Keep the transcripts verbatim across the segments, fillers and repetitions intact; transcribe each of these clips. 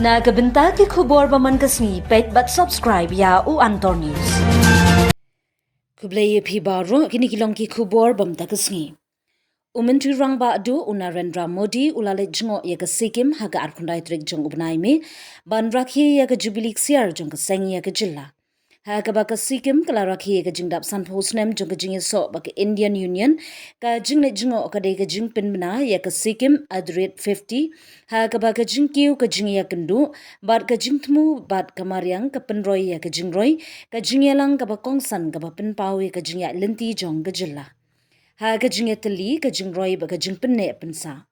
Na ka bynta ki khubor ba man ka sngi, peit bad subscribe ïa u Antor News. Khublei ïa phi baroh, kine ki long ki khubor ba man ka sngi. U Myntri Rangbah Duh u Narendra Modi u la leit jngoh ïa ka Sikkim ha ka arphew khyndai tarik jong u bnai May ban rakhe ïa ka Jubilee Ksiar jong ka seng ïa ka jylla. Ha kaba ka Sikkim ka la rakhe ïa ka jingdap sanphew snem jong ka jingïasoh bad ka Indian Union, ka jingleit jngoh ka dei ka jingpynbna ïa ka Sikkim at the rate fifty, ha kaba ka jingkiew ka jingïakynduh bad ka jingthmu bad ka mariang ka pynroi ïa ka jingroi, ka jingïalang kaba kongsan kaba pynpaw ïa ka jingïaid lynti jong ka jylla. Ha ka jingïatylli ka jingroi bad ka jingpynneh pynsah.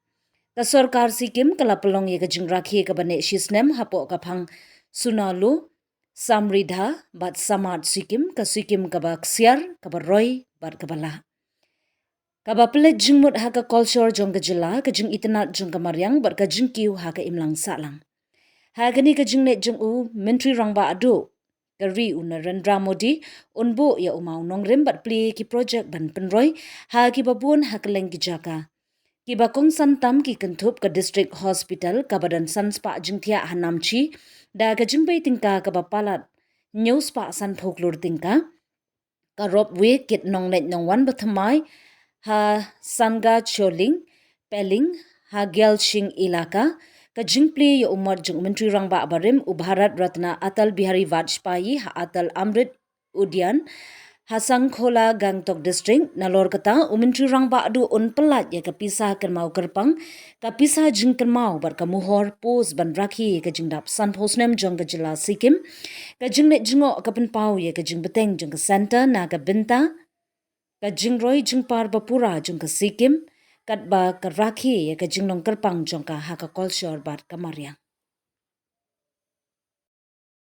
Ka sorkar Sikkim ka la pynlong ïa ka jingrakhe kaba neh shisnem hapoh ka phang Sunallu, Samriddha bad Samad Sikkim, ka Sikkim kaba ksiar, kaba roi bad kaba lah. Kaba pynleit jingmut ha ka kolshor jong ka jylla, ka jingitynnad jong ka mariang bad ka jingkiew ha ka imlang sahlang. Ha kane ka jingleit jong u Myntri Rangbah Duh ka ri u Narendra Modi un buh ïa u mawnongrim bad plie ki projek ban pynroi ha kiba bun ha kylleng ki jaka. Kiba kongsan tam ki kynthup ka District Hospital kaba don san spah jingthiah ha Namchi da ka jingbei tyngka kaba palat hynñiew spah sanphew klur tyngka, ka ropeway kit nongleit nongwan ba thymmai ha Sanga Choling Peling ha Gyalshing Elaka, ka jingplie ïa u mot jong u Myntri Rangbah barim u Bharat Ratna Atal Bihari Vajpayee ha Atal Amrit Udyan ha Sangkola, Gangtok District. Nalor kata u Myntri Rangbah Duh un pyllait ïa ka pisa kynmaw kyrpang, ka pisa jingkynmaw bad ka muhor pos ban rakhe ïa ka jingdap sanphew snem jong ka jylla Sikkim. Ka jingleit jngoh ka pynpaw ïa ka jingbteng jong ka Centre na ka bynta ka jingroi jingpar bapura jong ka Sikkim, katba ka rakhe ïa ka jinglong kyrpang jong ka ha ka kolshor bad ka mariang.